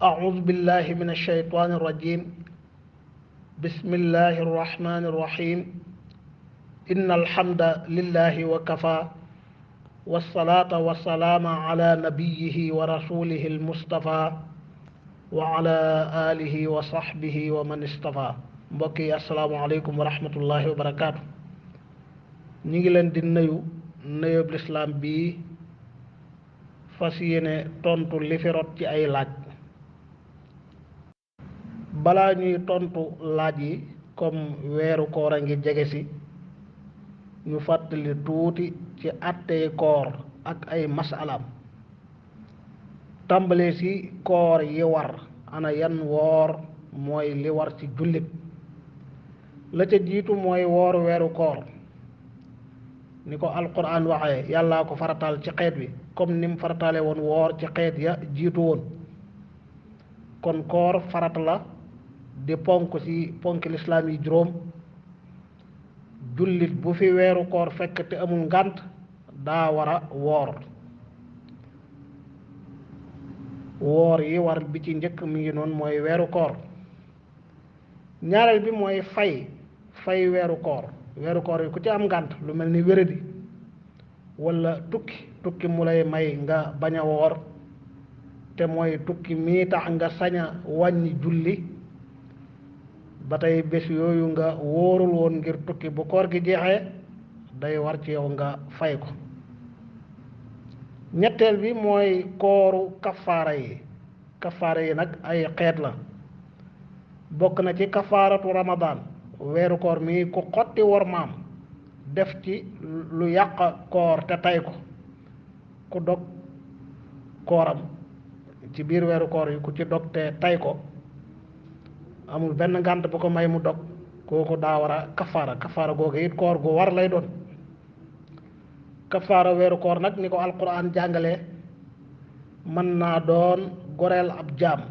أعوذ بالله من الشيطان الرجيم. بسم الله الرحمن الرحيم. إن الحمد لله وكفى، والصلاة والسلام على نبيه ورسوله المصطفى وعلى آله وصحبه ومن اصطفى. mbokki asalaamaaleykum wa rahmatullahi wa barakaatu. ñi ngi leen di nuyoob lislaam bii fas yéene tontu li fi rot ci ay laaj. balaa ñuy tontu laaj yi, comme weeru koor a ngi jege si, ñu fàttali tuuti ci àttey koor ak ay masalaam. tàmbalee ci koor yi war, ana yan woor mooy li war ci jullit. la ca jiitu mooy woor weeru koor ni ko alquran waxee, yàllaa ko farataal ci xeet wi comme ni mu farataale woon woor ci xeet ya jiitu woon. kon koor farata la di ponk ci ponki lislaam yi juróom. jullit bu fi weeru koor fekk te amul ngànt daa war a woor yi war bi ci njëkk mi ngi noonu mooy weeru koor. ñaareel bi mooy fay weeru koor yi ku ci am ngànt lu mel ni wéradi walla tukki mu lay may nga bañ a woor, te mooy tukki mii tax nga sañ a wàññi julli, ba tey bés yooyu nga wóorul woon ngir tukki bu koor gi jeexee day war ci yow nga fay ko. ñetteel bi mooy kooru kafaara yi nag ay xeet la. bokk na ci kafaaratu ramadaan, weeru koor mi ku xotti wormaam def ci lu yàq koor te tay ko, ku dog kooram ci biir weeru koor yi ku ci dog te tay ko, amul benn ngànt bu ko may mu dog, kooku daa war a kafaara googu it koor gu war lay doon. kafaara weeru koor nag ni ko alquran jàngale, mën naa doon goreel ab jaam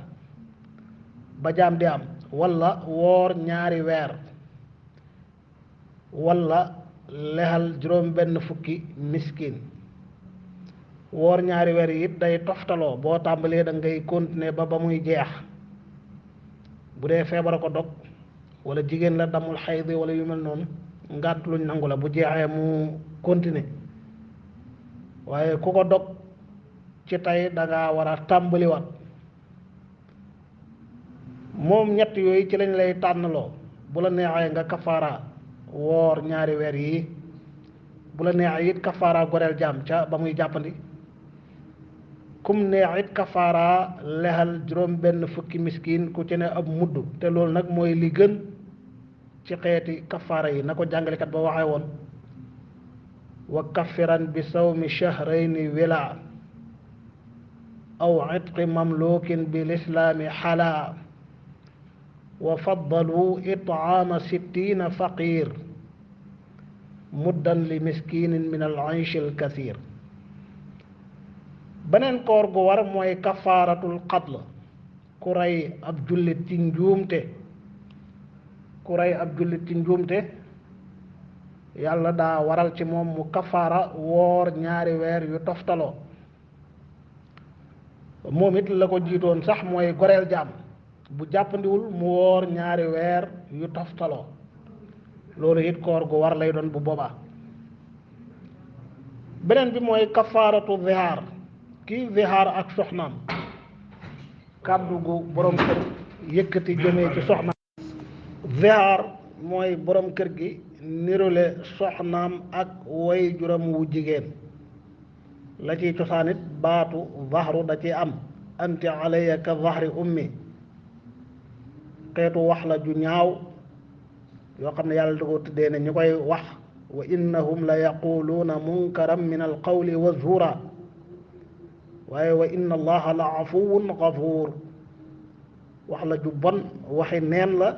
ba jaam di am, walla woor ñaari weer, walla lexal juróom benn fukki miskin. woor ñaari weer yi it day toftaloo, boo tàmbalee da ngay continuer ba muy jeex. bu dee feebar ko dog, walla jigéen la damul xaydi walla yu mel noonu, ngànt luñ nangu la, bu jeexee mu continuer. waaye ku ko dog ci tey danga war a tàmbaliwaat. moom ñett yooyu ci lañ lay tànnaloo. bu la neexee nga kafaara woor ñaari weer yi, bu la neexee it kafaara goreel jaam ca ba muy jàppandi, kum neex it kafaara lexal juróom benn fukki miskin ku ci ne ab mudd, te loolu nag mooy li gën ci xeeti kafaara yi, na ko jàngalekat ba waxee woon: wa kaffiran bi sawmi shahrayni wila aw itqi mamlukin bil islaami xalaa wa faddalu it'aama sittiina faqir muddan li miskinin min al ayshi al kathir. beneen koor gu war mooy kafaaratul qatl, ku rey ab jullit ci njuumte yàlla daa waral ci moom mu kafaara woor ñaari weer yu toftaloo. moom it la ko jiitoon sax mooy goreel jaam, bu jàppandiwul mu woor ñaari weer yu toftaloo. loolu it koor gu war lay doon bu boobaa. beneen bi mooy kafaaratu zihaar, kii zihaar ak soxnaam, kàddu gu borom kër yëkkati jëmee ci soxnaam. zihaar mooy borom kër gi nirole soxnaam ak way juram wu jigéen. la ciy cosaan it baatu zahru da ci am, anti alayya ka zahri ummi. xeetu wax la ju ñaaw yoo xam ne yàlla da ko tuddee ne ñu koy wax: wa innahum la yaquluuna munkaran min al qawli wa zuura, waaye wa inna allaha la afuwun gafuur. wax la ju bon, waxi neen la,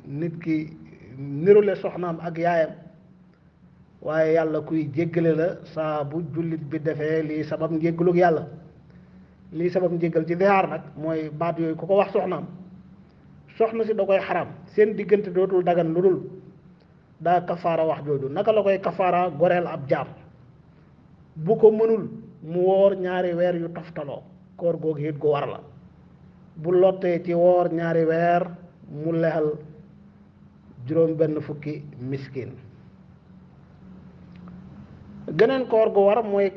nit ki nirule soxnaam ak yaayam, waaye yàlla kuy jéggale la saa bu jullit bi defee lii sabab njéggalug yàlla. lii sabab njéggal ci zihaar nag mooy baat yooyu ku ko wax soxna si da koy xaram, seen diggante dootul dagan lu dul daa kafaara wax jooju. naka la koy kafaara? goreel ab jaam. bu ko mënul mu woor ñaari weer yu toftaloo, koor googu it gu war la. bu lottee ci woor ñaari weer mu lexal juróom benn fukki miskin. geneen koor gu war mooy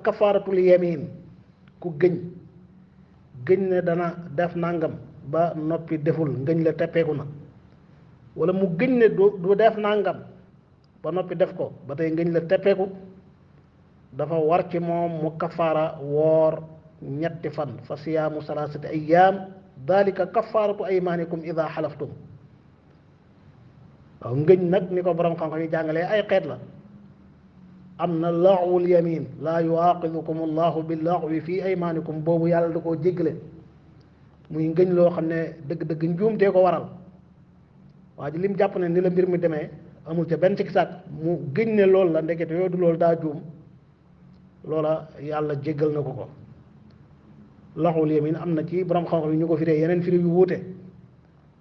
kafaaratul yamin, ku gëñ ne dana def nangam ba noppi deful, ngëñ la teppeeku na, wala mu gëñ ne du def nangam ba noppi def ko, ba tey ngëñ la teppeeku, dafa war ci moom mu kafaara woor ñetti fan, fa siyaamu salaasati ayyaam dalika kafaaratu aymaanikum ida xalaftum. waaw ngëñ nag ni ko borom xam-xam yi jàngalee ay xeet la. am na laxwul yamin, laa yuaqidukum allahu bi laxwi fii aymaanikum, boobu yàlla da koo jéggale, muy ngëñ loo xam ne dëgg-dëgg njuumtee ko waral, waa ji lim jàpp ne ni la mbir mi demee amul ca benn sikki sàkk, mu gëñ ne loolu la, ndekete yooyu du loolu, daa juum, loola yàlla jéggal na ko. laxwul yamin am na ci borom xam-xam yi ñu ko firee yeneen firi yu wuute,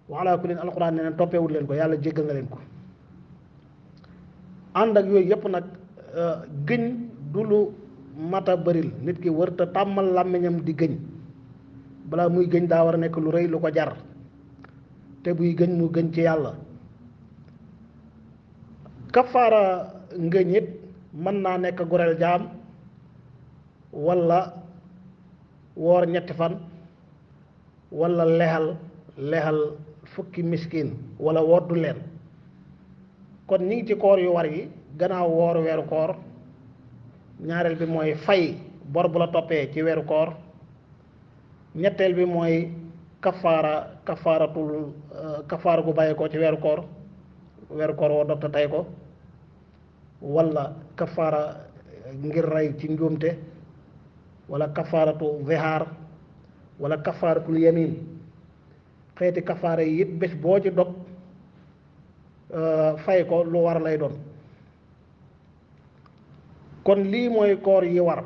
wa ala kullin alquran ne toppeewul leen ko, yàlla jéggal na leen ko. ànd ak yooyu yépp nag gëñ du lu mata bëril, nit ki wërta tàmmal làmmiñam di gëñ, balaa muy gëñ daa war a nekk lu rëy lu ko jar, te buy gëñ mu gëñ ci yàlla. kafaara ngëñ it mën naa nekk goreel jaam, walla woor ñetti fan, walla lexal fukki miskin, walla woddu leen. kon ñi ngi ci koor yu war yi gannaaw woor weeru koor. ñaareel bi mooy fay bor bu la toppee ci weeru koor. ñetteel bi mooy kafaara gu bàyyi ko ci weeru koor woo dog te tey ko, walla kafaara ngir rey ci njuumte, walla kafaaratu zihaar, walla kafaaratul yamin. xeeti kafaara yi it bés boo ci dog fay ko lu war lay doon. kon lii mooy koor yi war.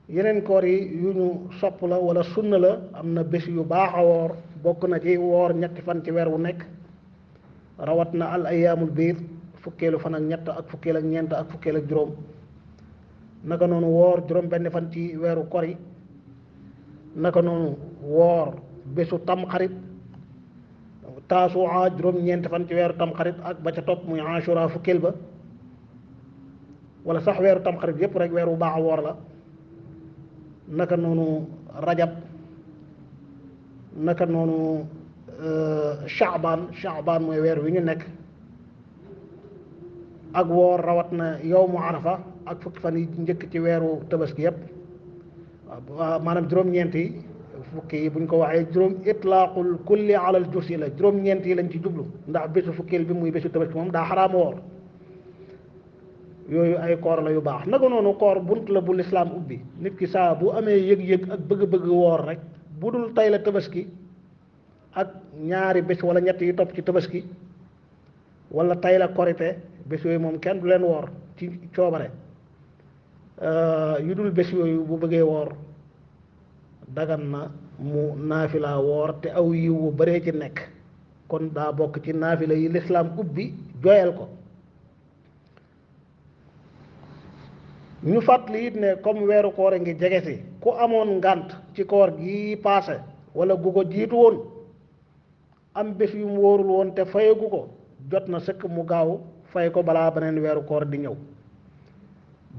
yeneen koor yi yu ñu sopp la wala sunna la, am na bés yu baax a woor, bokk na ci woor ñetti fan ci weer wu nekk, rawat na al ayaamul biir, fukkeelu fan ak ñett ak fukkeel ak ñeent ak fukkeel ak juróom. naka noonu woor juróom benn fan ci weeru kori, naka noonu woor bésu tamxarit, taasuwaa juróom ñeent fan ci weeru tamxarit ak ba ca topp muy ashura fukkeel ba, wala sax weeru tamxarit yépp rek weer wu baax a woor la. naka noonu rajab, naka noonu chaabaan mooy weer wi ñu nekk, ak woor rawat na yawmu arafa ak fukki fan yi njëkk ci weeru tabaski yépp. waaw maanaam juróom-ñeent yi fukki yi buñ ko waxee juróom itlaaqul kulli alal jursi la, juróom-ñeent yi lañ ci jublu, ndax bésu fukkeel bi muy bésu tabaski moom daa xaraama woor. yooyu ay koor la yu baax. naka noonu koor bunt la bu lislaam ubbi, nit ki saa bu amee yëg-yëg ak bëgg-bëgg woor rek, bu dul tay la tabaski ak ñaari bés wala ñett yi topp ci tabaski, wala tay la korite, bés yooyu moom kenn du leen woor ci coobare. yu dul bés yooyu bu bëggee woor dagan na mu naafila woor, te aw yiw wu baree ci nekk, kon daa bokk ci naafila yi lislaam ubbi jooyal ko. ñu fàttali it ne comme weeru koor a ngi jege si, ku amoon ngànt ci koor gi paase wala gu ko jiitu woon, am bés yu mu wóorul woon te fayagu ko, jot na sëkk mu gaaw fay ko balaa beneen weeru koor di ñëw.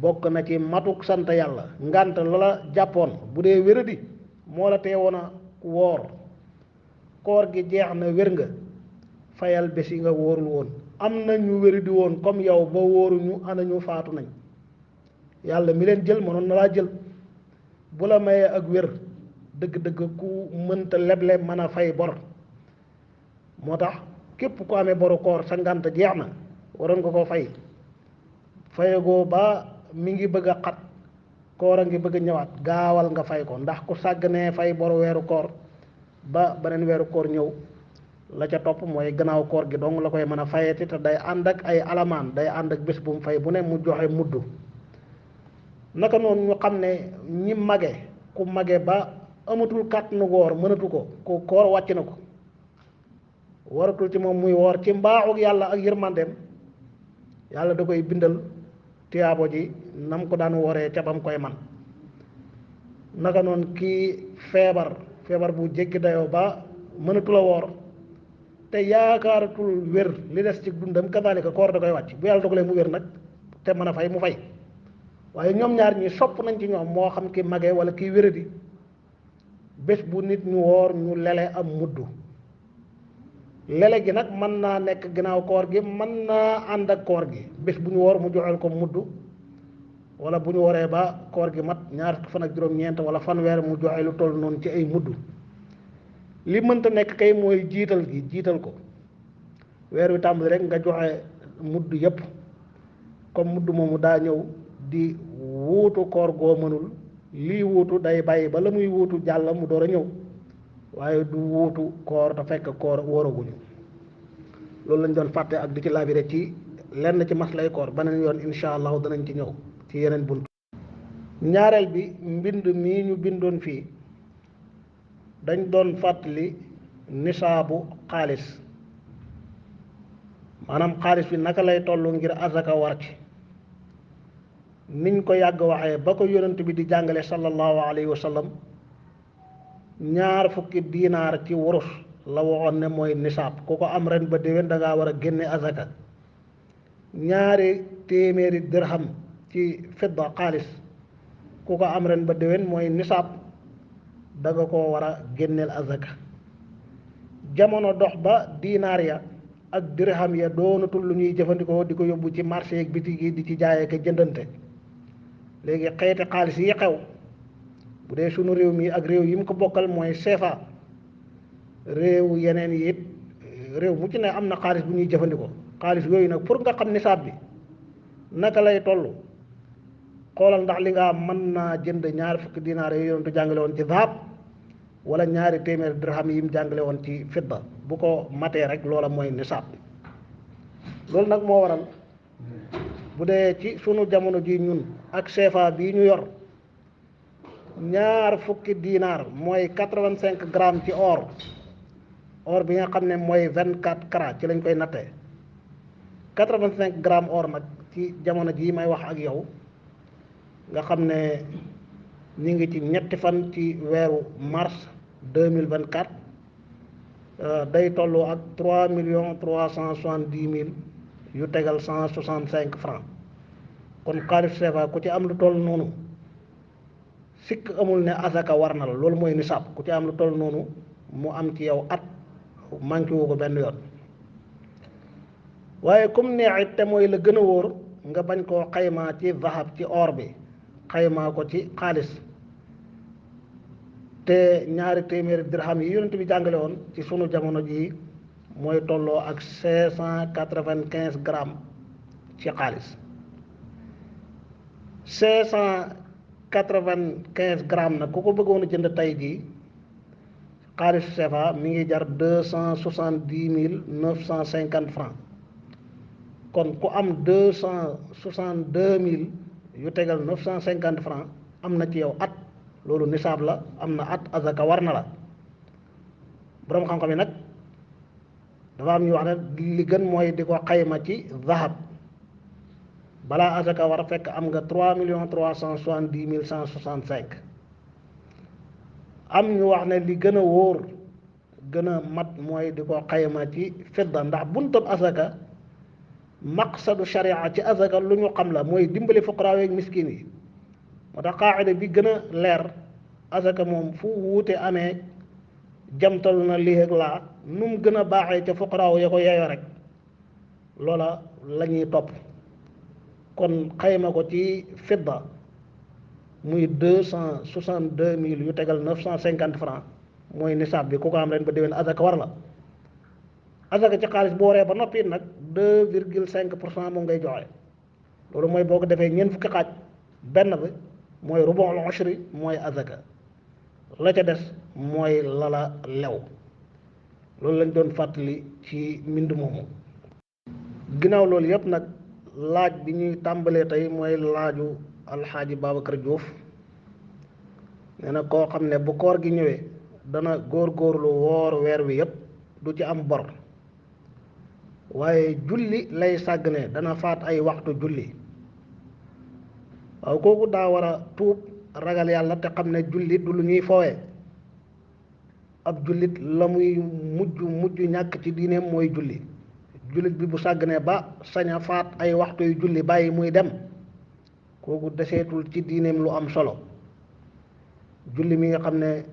bokk na ci matuk sant yàlla, ngànt loola jàppoon bu dee wéradi moo la teewoon a woor, koor gi jeex na, wér nga, fayal bés yi nga wóorul woon. am na ñu wéradi woon comme yow ba wóoruñu, ana ñu faatu nañ, yàlla mi leen jël mënoon na laa jël. bu la mayee ak wér, dëgg-dëgg ku mënta leble mën a fay bor. moo tax képp ku amee boru koor sa ngànt jeex na, waroon nga ko fay, fayagoo ba mi ngi bëgg a xat, koor a ngi bëgg a ñëwaat, gaawal nga fay ko, ndax ku sàgganee fay boru weeru koor ba beneen weeru koor ñëw, la ca topp mooy gannaaw koor gi dong la koy mën a fayeti, te day ànd ak ay alamaan, day ànd ak bés bu mu fay bu ne mu joxe mudd. naka noonu ñu xam ne ñi mage, ku mage ba amatul kàttanu woor, mënatu ko, ku koor wàcc na ko, waratul ci moom muy woor, ci mbaaxu yàlla ak yërmandeem yàlla da koy bindal tiyaabo ji nam ko daan wooree ca bam koy man. naka noonu kii feebar bu jéggi dayoo ba mënatu la woor te yaakaaratul wér li des ci dundam kadaalika koor da koy wàcc bu yàlla dogalee mu wér nag te mën a fay mu fay waaye ñoom ñaar ñi sopp nañ ci ñoom moo xam ki magee wala kii wéradi bés bu nit ñu woor ñu lele am mudd lele gi nag mën naa nekk ginnaaw koor gi mën naa ànd ak koor gi bés bu ñu woor mu joxeel ko mudd wala bu ñu waree ba koor gi mat ñaar fukki fan ak juróom-ñeent wala fanweer mu joxe lu toll noonu ci ay mudd li mënta nekk kay mooy jiital ko weer wi tàmbali rek nga joxe mudd yépp comme mudd moomu daa ñëw di wuutu koor goo mënul lii wuutu day bàyyi ba la muy wuutu jàll mu door a ñëw waaye du wuutu koor te fekk koor wóoraguñu loolu lañ doon fàtte ak di ci labiré ci lenn ci maslay koor beneen yoon insha allahu danañ ci ñëw ci yeneen bunt ñaareel bi mbind mii ñu bindoon fii dañ doon fàttali nisaabu xaalis maanaam xaalis bi naka lay toll ngir azaka war ci niñ ko yàgg waxee ba ko yonent bi di jàngale sallallahu alayhi wa sallam 20 diinaar ci wurus la waxoon ne mooy nisaab ku ko am ren ba déwén da ngaa war a génne azaka 2 téeméeri dirham ci fidda xaalis ku ko am ren ba déwén mooy nisaab da nga koo war a génneel azaka jamono dox ba diinaar ya ak dirham ya doonatul lu ñuy jëfandikoo di ko yóbbu ci marché yeeg bitig yi di ci jaayee ak jëndante léegi xeeti xaalis yi xew bu dee sunu réew mi ak réew yi mu ko bokkal mooy CFA réew yeneen yi it réew mu ci ne am na xaalis bu ñuy jëfandikoo xaalis yooyu nag pour nga xam nisaab bi naka lay toll xoolal ndax li nga mën naa jënd 20 dinaar yooyu yonentu jàngale woon ci zahab wala 2 téeméer dirham yi mu jàngale woon ci fidda bu ko matee rek loola mooy nisaab loolu nag moo waral bu dee ci sunu jamono ji ñun ak CFA bii ñu yor 20 dinaar mooy 85 grammes ci or bi nga xam ne mooy 24 carats ci lañ koy nattee 85 grammes or nag ci jamono jii may wax ak yow nga xam ne ñu ngi ci ñetti fan ci weeru mars 2024 day tolloo ak 3,370,000 yu tegal 165 francs kon xaalis CFA ku ci am lu toll noonu sikk amul ne asaka war na la loolu mooy nisaab ku ci am lu toll noonu mu am ci yow at manqué wu ko benn yoon waaye comme neexit te mooy la gën a wóor nga bañ koo xaymaa ci zahab ci or bi xaymaa ko ci xaalis te 2 téeméeri dirham yi yonent bi jàngale woon ci sunu jamono jii mooy tolloo ak 595 grammes ci xaalis 595 grammes nag ku ko bëggoon a jënd tey jii xaalis CFA mi ngi jar 270,950 francs kon ku am 262,000 yu tegal 950 francs am na ci yow at loolu nisaab la am na at azaka war na la boroom xam-xam yi nag dafa am ñu wax ne li gën mooy di ko xayma ci zahab balaa azaka war a fekk am nga 3,370,165 am ñu wax ne li gën a wóor gën a mat mooy di ko xayma ci fidda ndax buntab azaka maqsadu sharia ci azaka lu ñu xam la mooy dimbali fuqaraa ak miskin yi moo tax qaacida bi gën a leer azaka moom fu wuute amee jamtal na lii ak laa nu mu gën a baaxee ca fuqaraa ya ko yeeyoo rek loola la ñuy topp kon xayma ko ci fidda muy 262,000 yu tegal 950 francs mooy nisaab bi ku ko am ren ba déwén azaka war la azaka ci xaalis bu waree ba noppi nag 2,5% moom ngay joxe loolu mooy boo ko defee ñeent fukki xaaj benn bi mooy rubu'ul ushri mooy azaka la ca des mooy lala lew loolu lañ doon fàttali ci mbind moomu ginnaaw loolu yëpp nag laaj bi ñuy tàmbalee tey mooy laaju alxaaji Babacar Diouf nee na koo xam ne bu koor gi ñëwee dana góorgóorlu woor weer wi yëpp du ci am bor waaye julli lay sàggane dana faat ay waxtu julli waaw kooku daa war a tuub ragal yàlla te xam ne jullit du lu ñuy fowee. ab jullit la muy mujj ñàkk ci diineem mooy julli. jullit bi bu sàgganee ba sañ a faat ay waxtu yu julli bàyyi muy dem kooku deseetul ci diineem lu am solo. julli mi nga xam ne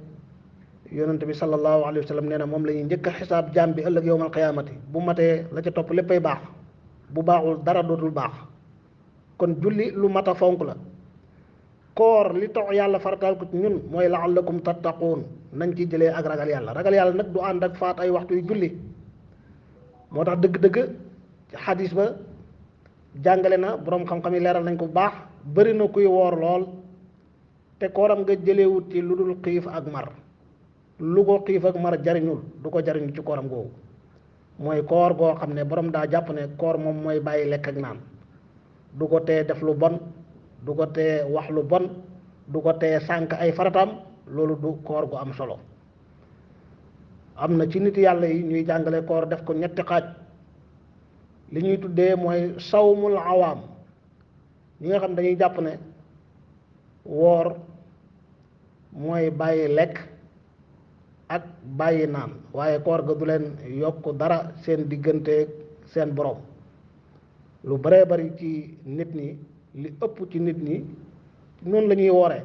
yonent bi sallallahu alayhi wa sallam nee na moom la ñuy njëkk a xisaab jaam bi ëllëg yowmal qiyaamati bu matee la ca topp léppay baax bu baaxul dara dootul baax. kon julli lu mat a fonk la. koor li tax yàlla farataal ko ci ñun mooy la'allakum tattaquun nañ ci jëlee ak ragal yàlla. ragal yàlla nag du ànd ak faat ay waxtu yu julli. moo tax dëgg-dëgg xadis ba jàngale na boroom xam-xam yi leeral nañ ko bu baax. bëri na kuy woor lool te kooram nga jëleewut ci lu dul xiif ak mar. lu ko xiif ak mar jariñul du ko jariñu ci kooram googu. mooy koor goo xam ne borom daa jàpp ne koor moom mooy bàyyi lekk ak naan. du ko tee def lu bon, du ko tee wax lu bon, du ko tee sànk ay farataam. loolu du koor gu am solo. am na ci nit yàlla yi ñuy jàngale koor def ko ñetti xaaj. li ñuy tuddee mooy sawmul awaam. ñi nga xam dañuy jàpp ne woor mooy bàyyi lekk ak bàyyi naan waaye koor ga du leen yokk dara seen diggante seen borom. lu baree bari ci nit ñi li ëpp ci nit ñi noonu la ñuy wooree.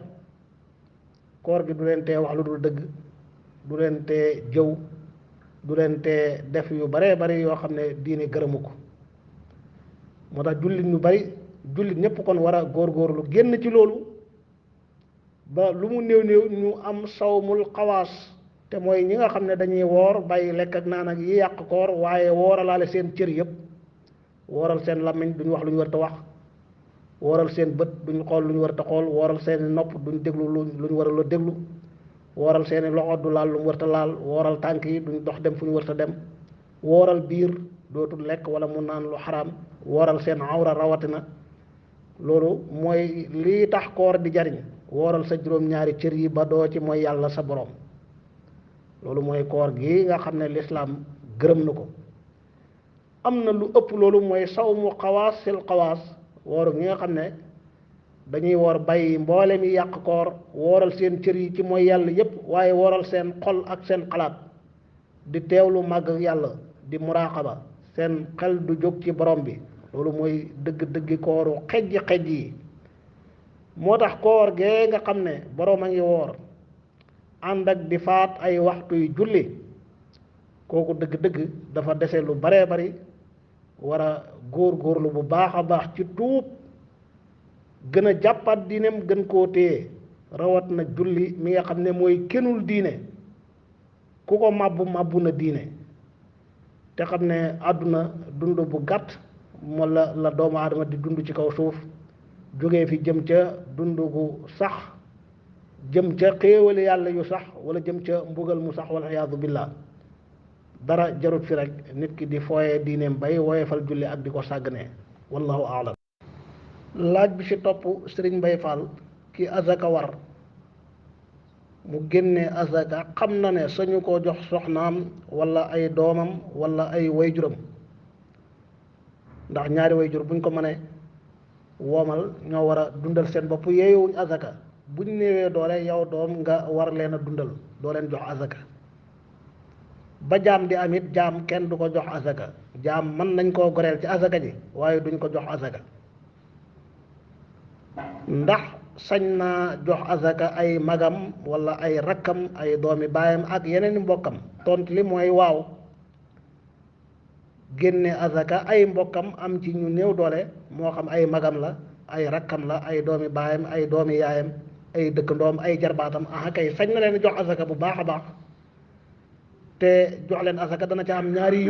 koor gi du leen tee wax lu dul dëgg, du leen tee jëw, du leen tee def yu baree bari yoo xam ne diine gërëmu ko. moo tax jullit ñu bari jullit ñépp kon war a góorgóorlu génn ci loolu ba lu mu néew néew ñu am sawmul xawaas. te mooy ñi nga xam ne dañuy woor bàyyi lekk ak naan ak yi yàq koor waaye wooralaale seen cër yépp. wooral seen làmmiñ duñ wax lu ñu war a wax, wooral seen bët duñ xool lu ñu war a xool, wooral seeni nopp duñ déglu lu ñu war a déglu, wooral seeni loxo du laal lu mu war a laal, wooral tànk yi duñ dox dem fu ñu war a dem, wooral biir dootul lekk wala mu naan lu xaraam, wooral seen awra rawatina. loolu mooy lii tax koor di jariñ. wooral sa juróom-ñaari cër yi ba doo ci mooy yàlla sa borom. loolu mooy koor gi nga xam ne lislaam gërëm na ko. am na lu ëpp loolu mooy sawmu xawaasil xawaas. wooru ñi nga xam ne dañuy woor bàyyi mboole mi yàq koor, wooral seen cër yi ci mooy yàlla yépp waaye wooral seen xol ak seen xalaat di teewlu màgg yàlla di muraqaba seen xel du jóg ci borom bi. loolu mooy dëgg-dëggi kooru xejj yi. moo tax koor gee nga xam ne borom a ngi woor ànd ak di faat ay waxtu yu julli kooku dëgg-dëgg dafa dese lu baree bari. war a góor-góorlu bu baax a baax ci tuub gën a jàppaat diineem gën koo téye rawat na julli mi nga xam ne mooy kenul diine. ku ko màbbu na diine. te xam ne àdduna dund bu gàtt wala la doomu aadama di dund ci kaw suuf jógee fi jëm ca dund gu sax, jëm ca xéewali yàlla yu sax wala jëm ca mbugal mu sax wal iyaadu billah. dara jarut fi rek nit ki di fooyee diineem bay woyefal julli ak di ko sàgganee. wallahu aalam. laaj bi ci topp Sëriñ Mbay Fall ki azaka war mu génne azaka xam na ne sañu koo jox soxnaam wala ay doomam wala ay wayjuram ndax ñaari wayjur buñ ko mënee woomal ñoo war a dundal seen bopp yeeyowuñ azaka. buñ néewee doole yow doom nga war leen a dundal doo leen jox azaka. ba jaam di am it jaam kenn du ko jox azaka. jaam mën nañ koo goreel ci azaka ji waaye duñ ko jox azaka. ndax sañ naa jox azaka ay magam wala ay rakkam ay doomi baayam ak yeneen mbokkam? tontu li mooy waaw. génne azaka ay mbokkam am ci ñu néew doole moo xam ay magam la, ay rakkam la, ay doomi baayam, ay doomi yaayam, ay dëkkandoom, ay jarbaatam. kay sañ na leen jox azaka bu baax a baax. te jox leen azaka dana ca am ñaari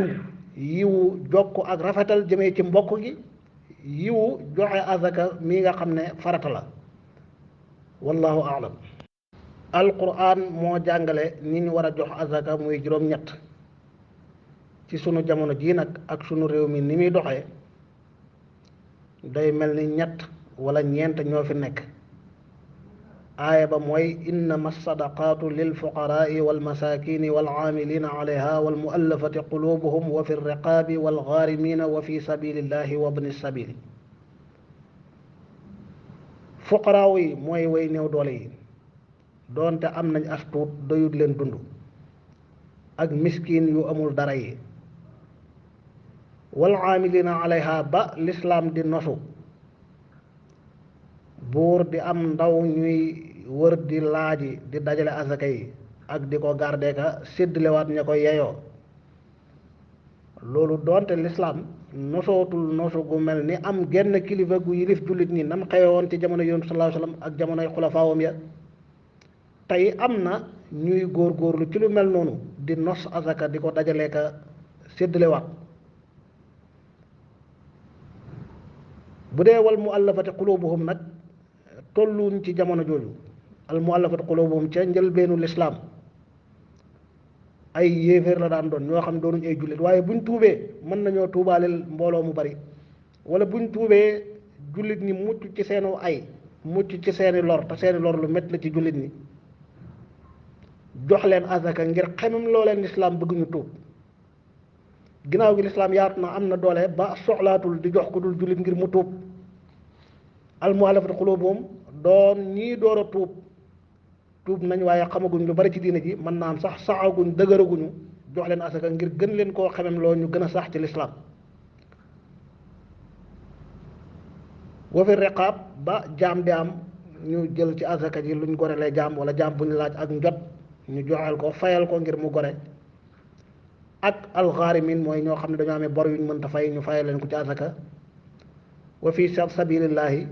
yiwu jokk ak rafetal jëmee ci mbokk gi, yiwu joxe azaka mi nga xam ne farata la. wallahu aalam. alquran moo jàngale ni ñu war a jox azaka muy juróom-ñett. ci sunu jamono jii nag ak sunu réew mi ni muy doxee day mel ni ñett wala ñeent ñoo fi nekk. aaya ba mooy innama sadaqaatu lil fuqaraai wal masakini wal aamilina alayha wal muallafati qulubuhum wa fi riqaabi wal gaarimina wa fi sabilillahi wa bni sabili. fuqaraaw yi mooy way néew doole yi doonte am nañ as tuut doyut leen dund ak miskin yu amul dara yi wal aamilina alayha ba lislaam di nosu buur di am ndaw ñuy wër di laaji di dajale asaka yi ak di ko garde ka séddalewaat ña ko yeyoo loolu doonte lislaam nosootul nosu gu mel ni am genn kilifa gu yilif jullit ñi nam xewe woon ci jamono yonent sallallahu alayhi wasallam ak jamonoy xulafaawam ya tey am na ñuy góorgóorlu ci lu mel noonu di nos asaka di ko dajale ka séddalewaat bu dee wal muallafati qulubuhum nag tolluñ ci jamono jooju al muallafati qulubuhum ca njëlbeenu lislaam ay yéeféer la daan doon ñoo xam ne doonuñ ay jullit waaye buñ tuubee mën nañoo tuubaaleel mbooloo mu bari wala buñ tuubee jullit ñi mucc ci seenu ay mucc ci seeni lor te seeni lor lu métti la ci jullit ñi jox leen azaka ngir xemam loo leen lislaam bëgg ñu tuub ginnaaw gi lislaam yaatu na am na doole ba soxlaatul di jox ku dul jullit ngir mu tuub al muallafati qulubuhum doon ñii door a tuub nañ waaye xamaguñ lu bari ci diine ji mën naa am sax saxaguñ dëgëraguñu jox leen asaka ngir gën leen koo xemem loo ñu gën a sax ci lislaam wa fi riqaab ba jaam di am ñu jël ci asaka ji luñ gorelee jaam wala jaam bu ñu laaj ak njot ñu joxeel ko fayal ko ngir mu gore ak alxaarimin mooy ñoo xam ne dañoo amee bor yuñ mënta fay ñu fayal leen ko ci asaka wa fi sabilillahi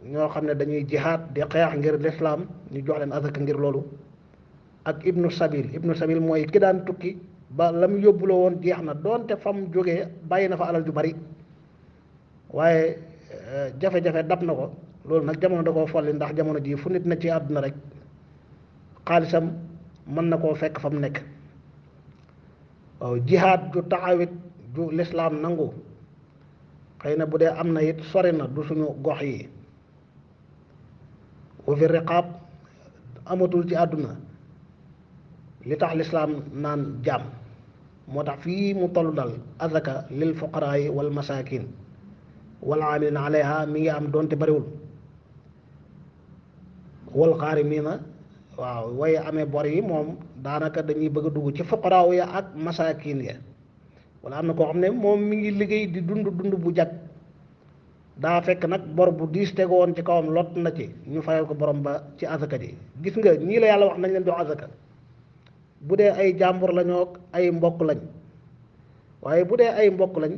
ñoo xam ne dañuy jihaad di xeex ngir lislaam ñu jox leen asaka ngir loolu ak ibnu sabil mooy ki daan tukki ba la mu yóbbuloo woon jeex na doonte fam jógee bàyyi na fa alal ju bari waaye jafe-jafe dab na ko loolu nag jamono da koo folli ndax jamono ji fu nit na ci àdduna rek xaalisam mën na koo fekk fa mu nekk waaw jihaad ju taxawit ju lislaam nangu xëy na bu dee am na it sori na du suñu gox yi wa fi riqaab amatul ci àdduna li tax lislaam naan jaam moo tax fii mu toll dal azaka lil fuqaraa yi wal masaakin wal aamilina alayha mi ngi am doonte bariwul wal xaarimiina waaw waaye amee bor yi moom daanaka dañuy bëgg a dugg ci fuqaraaw ya ak masaakin ya wala am na koo xam ne moom mi ngi liggéey di dund bu jag daa fekk nag bor bu diis tegoon ci kawam lot na ci ñu fayal ko borom ba ci azaka ji gis nga ñii la yàlla wax nañ leen jox azaka bu dee ay jàmbur lañoo ay mbokk lañ waaye bu dee ay mbokk lañ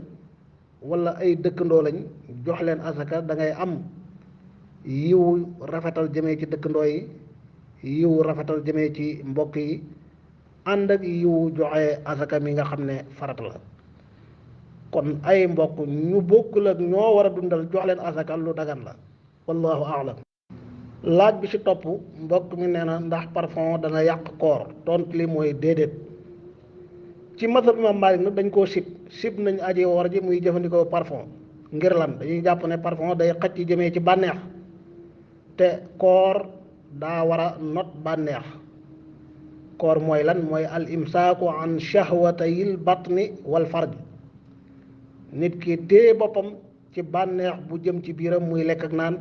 wala ay dëkkandoo lañ jox leen azaka da ngay am yiw rafetal jëmee ci dëkkandoo yi yiw rafetal jëmee ci mbokk yi ànd ak yiw joxe azaka mi nga xam ne farata la kon ay mbokk ñu bokkul ak ñoo war a dundal jox leen azaka lu dagan la wallahu a'lam laaj bi ci topp mbokk mi nee na ndax parfum dana yàq koor tontu li mooy déedéet ci mazhab imam Malik nag dañ koo sib nañ aji woor ji muy jëfandikoo parfum ngir lan dañuy jàpp ne parfum day xëcc ci jëmee ci bànneex te koor daa war a not bànneex koor mooy lan mooy al imsaaku an shahwatayil batni wal farj nit ki téye boppam ci bànneex bu jëm ci biiram muy lekk ak naan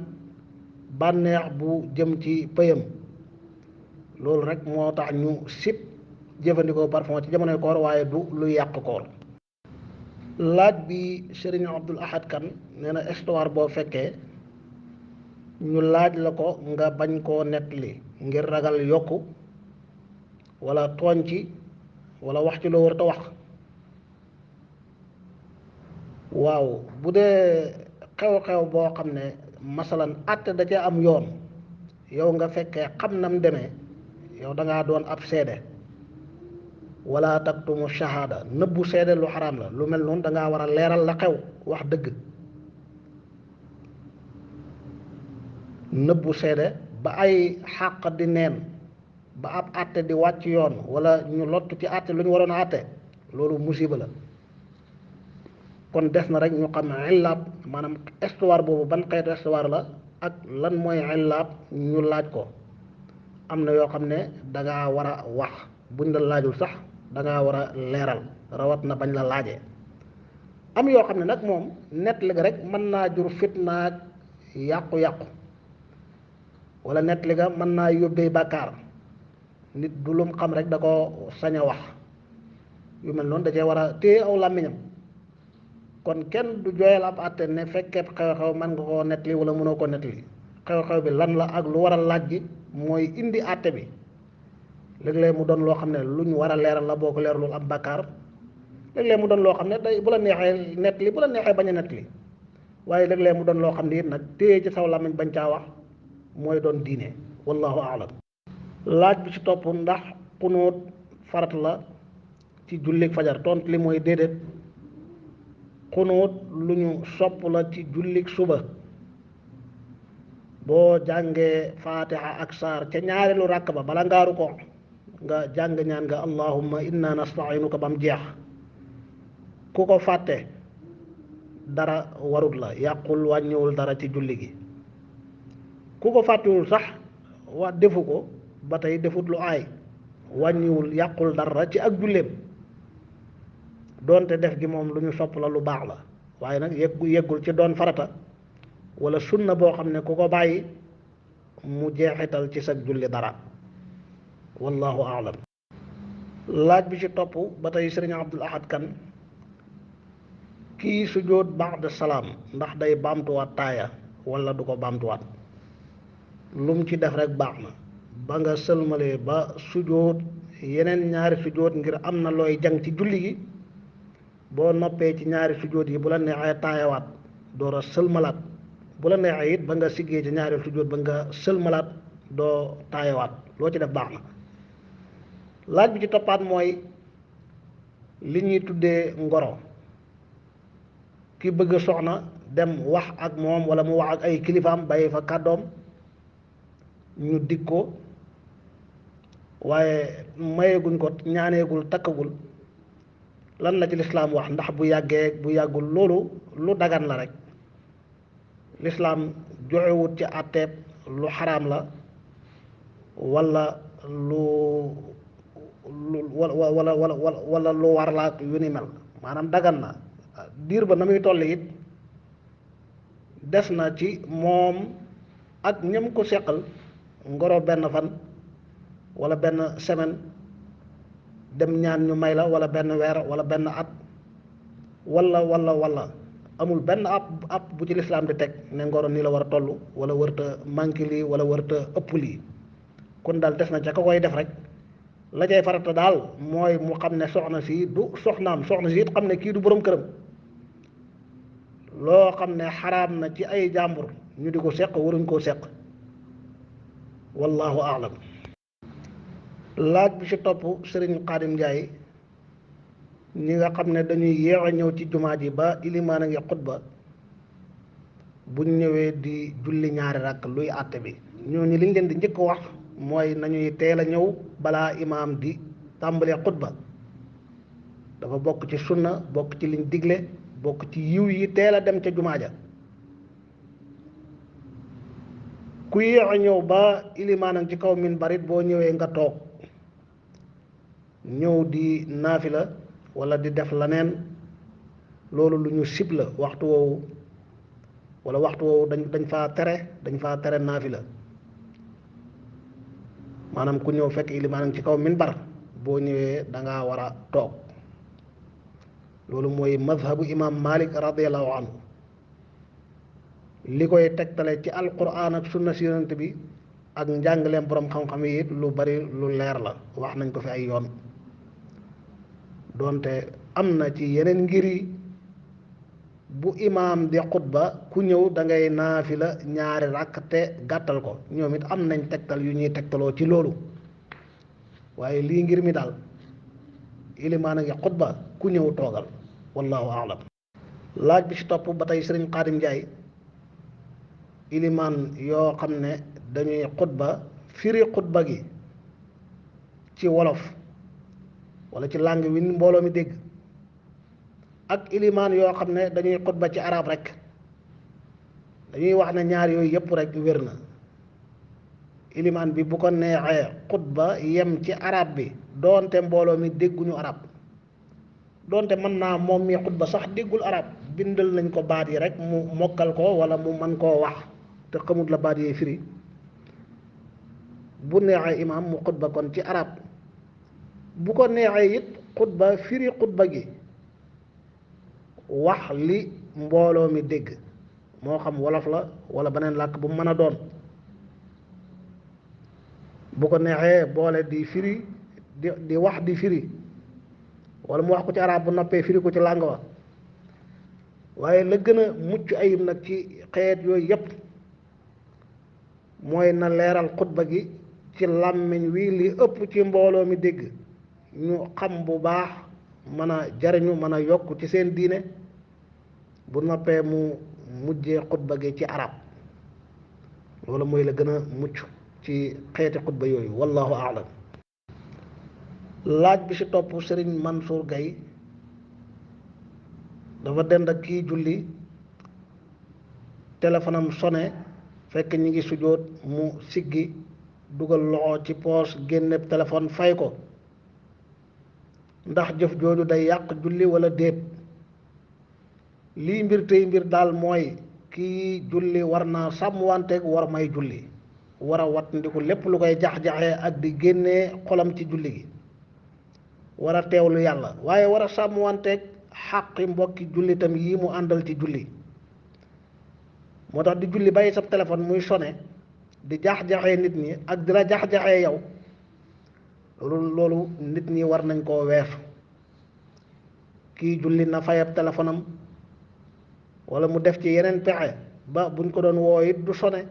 bànneex bu jëm ci pëyam loolu rek moo tax ñu sib jëfandikoo parfum ci jamonoy koor waaye du lu yàq koor laaj bi Serigne Abdul Ahad Kan nee na histoire boo fekkee ñu laaj la ko nga bañ koo nettali ngir ragal yokku wala tooñ ci wala wax ci loo war a wax waaw bu dee xew-xew boo xam ne masalan àtte da ca am yoon yow nga fekkee xam nam demee yow da ngaa doon ab seede wala taktumu shahada nëbbu seede lu xaraam la lu mel noonu da ngaa war a leeral la xew wax dëgg nëbbu seede ba ay xàq di neen ba ab àtte di wàcc yoon wala ñu lott ci àtte lu ñu waroon a àtte loolu musiba la kon des na rek ñu xam illaab maanaam histoire boobu ban xeetu histoire la ak lan mooy illaab ñu laaj ko am na yoo xam ne da ngaa war a wax buñ la laajul sax da ngaa war a leeral rawat na bañ la laajee am yoo xam ne nag moom nett li rek mën naa jur fitnaak yàqu-yàqu wala nettali ga mën naa yóbbee bàkkaar nit du lum xam rek da ko sañ a wax yu mel noonu da cee war a téye aw làmmiñam kon kenn du jooyal ab àtte ne fekkee xew-xew man nga koo nettali wala mënoo ko nettali xew-xew bi lan la ak lu waral laaj gi mooy indi àtte bi léeg-léeg mu doon loo xam ne lu ñu war a leeral la boo ko leeralul am bàkkaar léeg-léeg mu doon loo xam ne day bu la neexee nettali bu la neexee bañ a nettali waaye léeg-léeg mu doon loo xam ne it nag téye ci saw làmmiñ bañ caa wax mooy doon diine wallahu aalam. laaj bi ci topp ndax xunóot farat la ci jullik fajar tontu li mooy déedéet xunóot lu ñu sopp la ci jullik suba boo jàngee faatiha ak saar ca ñaareelu ràkk ba bala ngaaru ko nga jàng ñaan nga allahumma inna nasta'inuka bam jeex ku ko fàtte dara warut la yàqul wàññiwul dara ci julli gi ku ko fàttewul sax wa defu ko ba tey defut lu aay wàññiwul yàqul dara ci ak julleem doonte def gi moom lu ñu sopp la lu baax la waaye nag yeggul ci doon farata wala sunna boo xam ne ku ko bàyyi mu jeexital ci sa julli dara wallahu aalam. laaj bi ci topp ba tey sëriñ Abdul Ahad Kan kii sujjóot ba'da salaam ndax day baamtuwaat taaya wala du ko baamtuwaat lu mu ci def rek baax na ba nga sëlmalee ba sujjóot yeneen ñaari sujjóot ngir am na looy jàng ci julli gi boo noppee ci ñaari sujjóot yi bu la neexee taayawaat door a sëlmalaat bu la neexee it ba nga siggee ci ñaari sujjóot ba nga sëlmalaat doo taayawaat loo ci def baax na. laaj bi ci toppaat mooy li ñuy tuddee ngoro ki bëgg soxna dem wax ak moom wala mu wax ak ay kilifaam bàyyi fa kàddoom ñu dig ko waaye mayeeguñ ko ñaaneegul takkagul lan la ci lislaam wax ndax bu yàggee bu yàggul loolu lu dagan la rek lislaam joxewut ci àtteeb lu xaraam la wala lu wala lu war la yu ni mel maanaam dagan na diir ba na muy toll it des na ci moom ak ñam ko seqal ngoro benn fan wala benn semaine dem ñaan ñu may la wala benn weer wala benn at wala amul benn ab bu ci lislaam di teg ne ngoro nii la war a toll wala wërta manqué lii wala wërta ëpp lii kon daal des na ca ka koy def rek la cay farata daal mooy mu xam ne soxna si du soxnaam soxna si it xam ne kii du borom këram loo xam ne xaraam na ci ay jàmbur ñu di ko seq waruñ koo seq wallahu aalam. laaj bi ci topp sëriñ Xaadim Njaay ñi nga xam ne dañuy yéex a ñëw ci jumaa ji ba ilimaan a ngi xutba buñ ñëwee di julli ñaari rakk luy àtte bi ñooñu liñ leen di njëkk wax mooy nañuy teel a ñëw balaa imaam di tàmbalee xutba dafa bokk ci sunna bokk ci liñ digle bokk ci yiw yi teel a dem ca jumaa ja ku yéex a ñëw ba ilimaan a ngi ci kaw minbar it boo ñëwee nga toog ñëw di naafila wala di def leneen loolu lu ñu sib la waxtu woowu wala waxtu woowu dañ faa tere naafila maanaam ku ñëw fekk ilimaan ci kaw minbar boo ñëwee da ngaa war a toog loolu mooy mazhabu imam Malik radiyallahu anhu li koy tegtale ci alquran ak sunna si yonent bi ak njàngaleem borom xam-xam yi it lu bari lu leer la wax nañ ko fi ay yoon doonte am na ci yeneen ngir yi bu imaam di xutba ku ñëw da ngay naafila ñaari rakk te gàttal ko ñoom it am nañ tegtal yu ñuy tegtaloo ci loolu waaye lii ngir mi daal ilimaan a ngi xutba ku ñëw toogal wallahu aalam. laaj bi ci topp ba tey sëriñ Xaadim Njaay ilimaan yoo xam ne dañuy xutba firi xutba gi ci wolof wala ci langue wi mbooloo mi dégg ak ilimaan yoo xam ne dañuy xutba ci arab rek dañuy wax ne ñaar yooyu yëpp rek wér na ilimaan bi bu ko neexee xutba yem ci arab bi doonte mbooloo mi dégguñu arab doonte mën naa moom mi xutba sax déggul arab bindal nañ ko baat yi rek mu mokkal ko wala mu mën koo wax te xamut la baat yi firi bu neexee imaam mu xutba kon ci arab, bu ko neexee it xutba firi xutba gi wax li mbooloo mi dégg moo xam wolof la wala beneen làkk bu mu mën a doon. bu ko neexee boole di firi di wax di firi wala mu wax ko ci arab bu noppee firi ko ci làng wa. waaye la gën a mucc ayib nag ci xeet yooyu yépp mooy na leeral xutba gi ci làmmiñ wi li ëpp ci mbooloo mi dégg ñu xam bu baax mën a jariñu mën a yokk ci seen diine. bu noppee mu mujjee xutba gi ci arab, loolu mooy la gën a mucc ci xeeti xutba yooyu wallahu aalam. laaj bi ci topp Sëriñ Mansour Gaye dafa dend ak kii julli téléphone am sonné fekk ñi ngi sujjóot mu siggi dugal loxo ci poos génne téléphone fay ko, ndax jëf jooju day yàq julli wala déet? lii mbir tey mbir daal mooy kii julli war naa sàmmwanteeg war may julli, war a wat ndiku lépp lu koy jax-jaxee ak di génnee xolam ci julli gi, war a teewlu yàlla, waaye war a sàmmwanteeg xàqi mbokki jullitam yi mu àndal ci julli. moo tax di julli bàyyi sa téléphone muy sonné di jax-jaxee nit ñi ak di la jax-jaxee yow, loolu nit ñi war nañ koo weesu. kii julli na fayab téléphone am wala mu def ci yeneen pexe ba buñ ko doon woo it du sonné,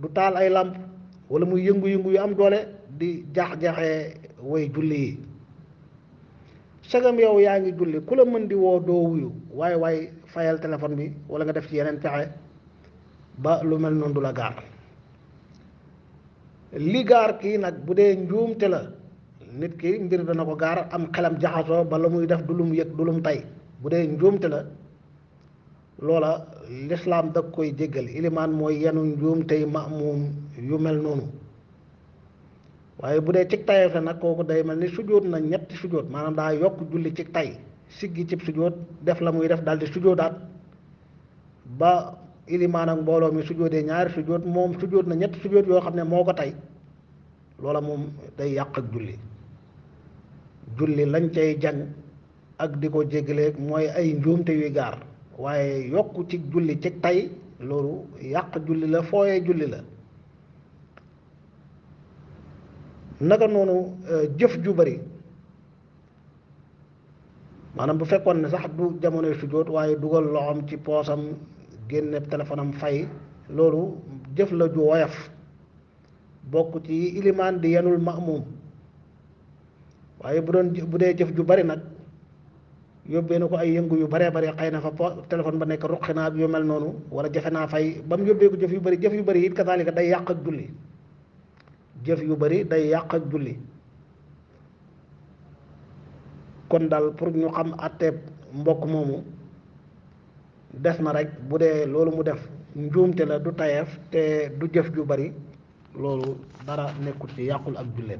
du taal ay làmp wala muy yëngu-yëngu yu am doole di jax-jaxee way julli yi. sagam yow yaa ngi julli ku la mën di woo doo wuyu, waaye fayal téléphone bi wala nga def ci yeneen pexe ba lu mel noonu du la gaar. li gaar kii nag bu dee njuumte la, nit ki mbir dana ko gaar am xelam jaxasoo ba la muy def du lum yëg du lum tay. bu dee njuumte la loola lislaam da koy jéggal, ilimaan mooy yenu njuumtey ma'muum yu mel noonu. waaye bu dee cig tayeef la nag kooku day mel ni sujjóot na ñetti sujjóot, maanaam daa yokk julli cig tay, siggi cib sujjóot def la muy def daal di sujjóotaat ba ilimaan ak mbooloo mi sujjóotee ñaari sujjóot, moom sujjóot na ñetti sujjóot yoo xam ne moo ko tey. loola moom day yàq ak julli. julli lañ cay jàng ak di ko jéggaleeg mooy ay njuumte yuy gaar, waaye yokk ci julli cig tay loolu yàq julli la, fooyee julli la. naka noonu jëf ju bari, maanaam bu fekkoon ne sax du jamonoy sujjóot waaye dugal loxoom ci poosam génne téléphone am fay, loolu jëf la ju woyof bokk ci ilimaan di yenul ma'muum. waaye bu dee jëf ju bari nag yóbbee na ko ay yëngu yu baree bari, xëy na fa téléphone ba nekk ruqi naa ak yu mel noonu wala jafe naa fay ba mu yóbbee ko jëf yu bari it kasaalika day yàq ak julli. jëf yu bari day yàq ak julli. kon daal pour ñu xam àtteeb mbokk moomu des na rek bu dee loolu mu def njuumte la, du tayeef te du jëf ju bari, loolu dara nekkut ci yàqul ak julleem.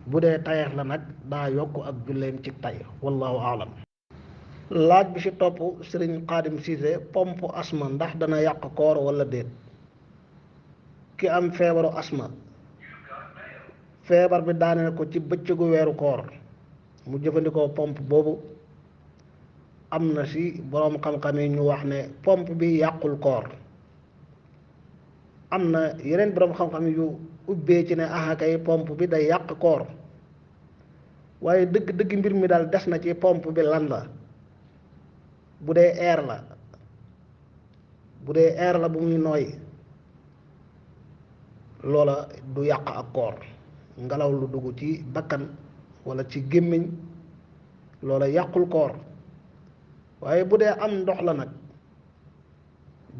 bu dee tayeef la nag daa yokk ak julleem ci tay wallahu aalam. laaj bi ci topp Sëriñ Xaadim Siise pompe asma ndax dana yàq koor wala déet? ki am feebaru asma, feebar bi daaneel ko ci bëccëgu weeru koor, mu jëfandikoo pompe boobu, am na ci boroom xam-xam yi ñu wax ne pompe bi yàqul koor. am na yeneen boroom xam-xam yu ubbee ci ne kay pompe bi day yàq koor, waaye dëgg mbir mi daal des na ci pompe bi lan la. bu dee air la bu muy nooy, loola du yàq ak koor. ngelaw lu dugg ci bakkan wala ci gémmiñ, loola yàqul koor. waaye bu dee am ndox la nag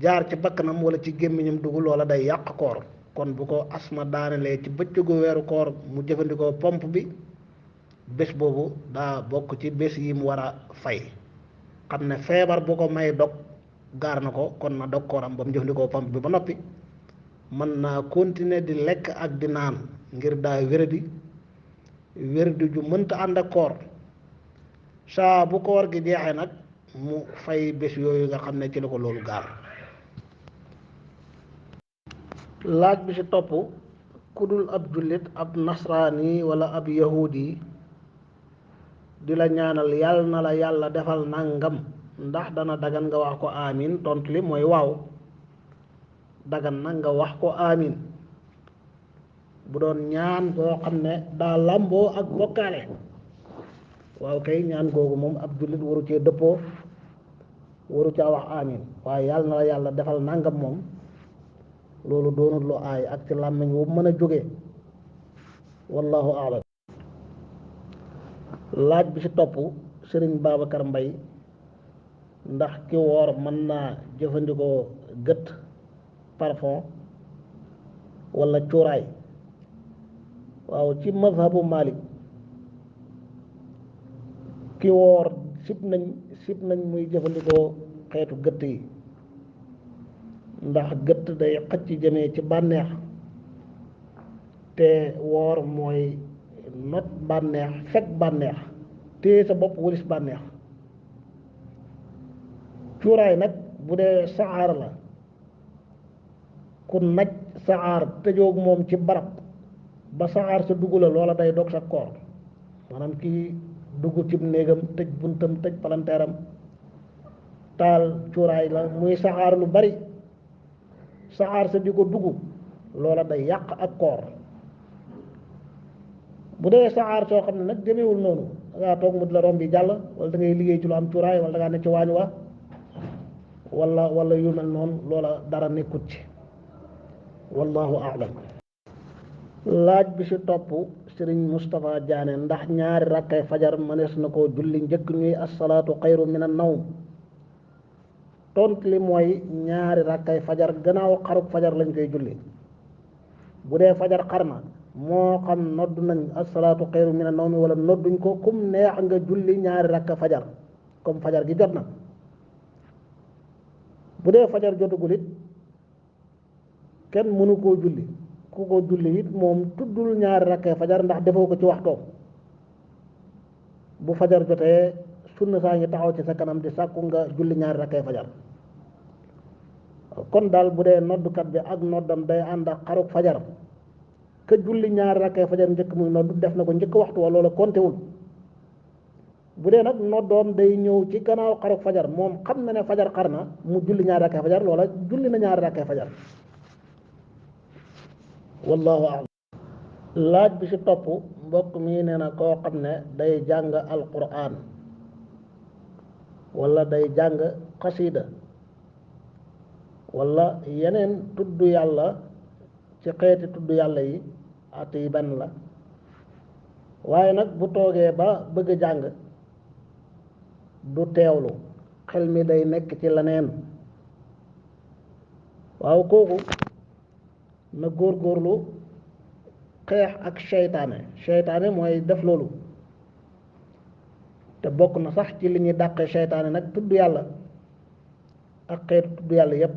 jaar ci bakkanam wala ci gémmiñam dugg, loola day yàq koor. kon bu ko asma daanelee ci bëccëgu weeru koor mu jëfandikoo pompe bi, bés boobu daa bokk ci bés yi mu war a fay. xam ne feebar bu ko may dog gaar na ko, kon na dog kooram ba mu jëfandikoo pompe bi ba noppi. mën naa continuer di lekk ak di naan ngir daa wéradi ju mënta ànd ak koor. saa bu koor gi jeexee nag mu fay bés yooyu nga xam ne ci la ko loolu gaar. laaj bi ci topp ku dul ab jullit ab nasraani wala ab yahudi di la ñaanal yàlla na la yàlla defal nangam ndax dana dagan nga wax ko amin tontu li mooy waaw dagan na nga wax ko amin bu doon ñaan boo xam ne daa làmboo ak bokkaale waaw kay ñaan googu moom ab jullit waru cee dëppoo waru caa wax amin waaye yàlla na la yàlla defal nangam moom loolu doonul lu aay ak ci làmmiñ wu mën a jóge wallahu a'lam. laaj bi ci topp Sëriñ Babacar Mbay ndax ki woor mën naa jëfandikoo gët parfum wala cuuraay waaw ci mazhabu Malik ki woor sib nañ muy jëfandikoo xeetu gëtt yi ndax gëtt day xëcc jëmee ci bànneex te woor mooy not bànneex fekk bànneex téye sa bopp walis bànneex cuuraay nag bu dee saxaar la ku naj saxaar tëjoog moom ci barab ba saxaar sa dugg la loola day dog sa koor maanaam kii dugg ci néegam tëj buntam tëj palanteeram taal cuuraay la muy saxaar lu bari saxaar sa di ko dugg loola day yàq ak koor bu dee saxaar soo xam ne nag demewul noonu da ngaa toog mu di la romb bi jàll wala da ngay liggéey ci lu am cuuraay wala da ngaa ne ci waañ wa wala yu mel noonu loola dara nekkut ci wallahu a'lam. laaj bi ci topp Sëriñ Moustapha Diané ndax ñaari rakkay fajar mënees na koo julli njëkk ñuy assalaatu xayru mina nawm tontu li mooy ñaari rakkay fajar gannaaw xaruk fajar lañ koy julli bu dee fajar xar na moo xam nodd nañ assalaatu xayru mina nawmi wala nodduñ ko kum neex nga julli ñaari rakka fajar comme fajar gi jot na bu dee fajar jotagul it kenn mënu koo julli ku ko julli it moom tuddul ñaari rakkay fajar ndax defoo ko ci waxtoom bu fajar jotee sunna saa ngi taxaw ci sa kanam di sàkku nga julli ñaari rakkay fajar kon daal bu dee noddukat bi ak noddam day ànd ak xaruk fajar ka julli ñaari rakkay fajar njëkk muy noddu def na ko njëkk waxtu wa loola kontewul bu dee nag noddoom day ñëw ci gannaaw xaruk fajar moom xam na ne fajar xar na mu julli ñaari rakkay fajar loola julli na ñaari rakkay fajar wallahu a'lam. laaj bi ci topp mbokk mi nee na koo xam ne day jàng alquran wala day jàng xasida wala yeneen tudd yàlla ci xeeti tudd yàlla yi at yi benn la waaye nag bu toogee ba bëgg a jàng du teewlu xel mi day nekk ci leneen waaw kooku na góorgóorlu xeex ak seytaane mooy def loolu te bokk na sax ci li ñuy dàqee seytaane nag tudd yàlla ak xeetu tudd yàlla yépp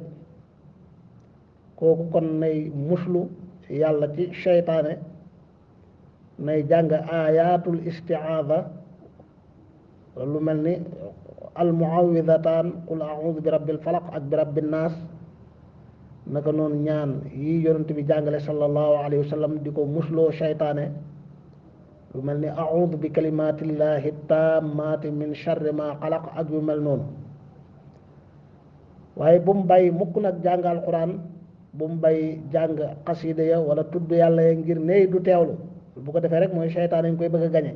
kooku kon nay muslu yàlla ci seytaane nay jàng ayatul istiaada lu mel ni almuawidataan qul a'udhu bi rabbil falaq ak bi rabbin naas naka noonu ñaan yi yonent bi jàngale sallallahu alayhi wa sallam di ko musloo seytaane lu mel ni a'udhu bi kalimatillahi tammati min sharri ma xalaq ak yu mel noonu waaye bu mu bàyyi mukk nag jàng alquran bu mu bàyyi jàng xasida ya wala tudd yàlla ya ngir ney du teewlu bu ko defee rek mooy seytaane ñu koy bëgg a gañe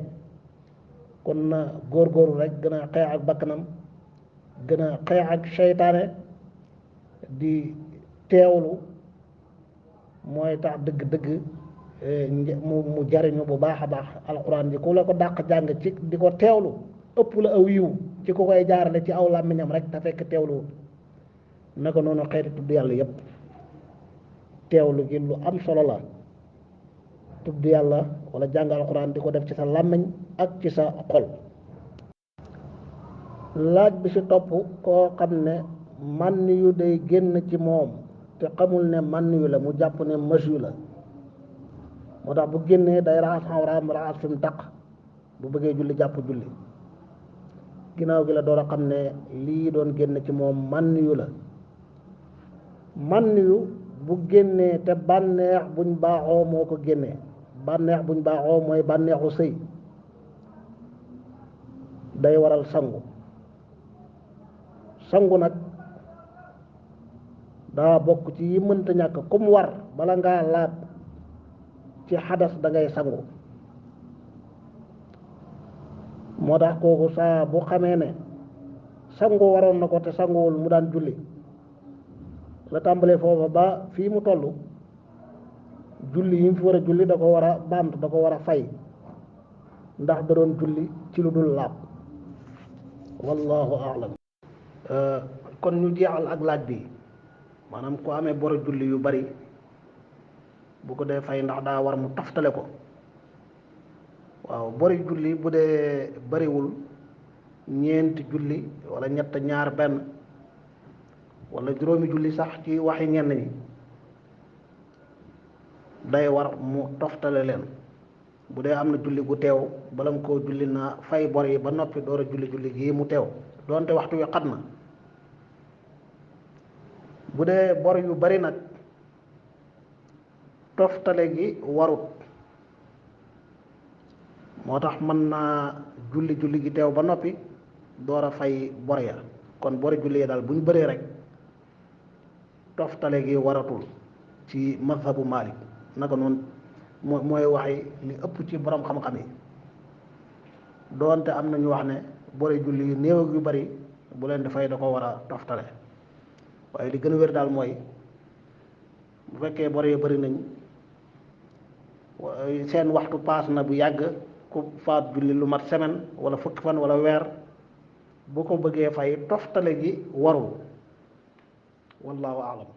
kon na góorgóorlu rek gën a xeex ak bakkanam gën a xeex ak seytaane di teewlu mooy tax dëgg-dëgg mu jariñu bu baax a baax alquran ji ku la ko dàq jàng ci di ko teewlu ëpp la aw yiw ci ku koy jaarale ci aw làmmiñam rek te fekk teewlu naka noonu xeeti tudd yàlla yépp teewlu gi lu am solo la tudd yàlla wala jàng alquran di ko def ci sa làmmiñ ak ci sa xol. laaj bi ci topp koo xam ne man yu day génn ci moom te xamul ne man yu la mu jàpp ne mës yu la moo tax bu génnee day raxas xawraam raxas fi mu taq bu bëggee julli jàpp julli ginnaaw gi la door a xam ne lii doon génn ci moom man yu la man yu bu génnee te bànneex buñ baaxoo moo ko génnee, bànneex buñ baaxoo mooy bànneexu sëy, day waral sangu. sangu nag daa bokk ci yi mënta ñàkk comme war bala ngaa laab ci xadas da ngay sangu. moo tax kooku saa bu xamee ne sangu waroon na ko te sanguwul mu daan julli, la tàmbalee foofa ba fii mu toll julli yi mu fi war a julli da ko war a baamtu, da ko war a fay, ndax da doon julli ci lu dul laab. wallahu a'lam. kon ñu jeexal ak laaj bi, maanaam ku amee boro julli yu bari bu ko dee fay ndax daa war mu taftale ko. waaw bori julli bu dee bariwul ñeenti julli wala ñett ñaar benn wala juróomi julli sax ci waxi ñenn ñi, day war mu toftale leen. bu dee am na julli gu teew bala mu koo julli na fay bor yi ba noppi door a julli gii mu teew doonte waxtu wi xat na. bu dee bor yu bari nag toftale gi warut, moo tax mën naa julli gi teew ba noppi door a fay bor ya. kon bori julli yi daal bu ñu bëree rek toftale gi waratul ci mazhabu Malik, naka noonu mooy waxi li ëpp ci borom xam-xam yi, doonte am na ñu wax ne bori julli yu néew ak yu bari bu leen di fay da ko war a toftale. waaye li gën a wér daal mooy bu fekkee bor yi bari nañ seen waxtu paas na bu yàgg, ku faat julli lu mat semaine wala fukki fan wala weer, bu ko bëggee fay toftale gi warul. wallahu a'lam.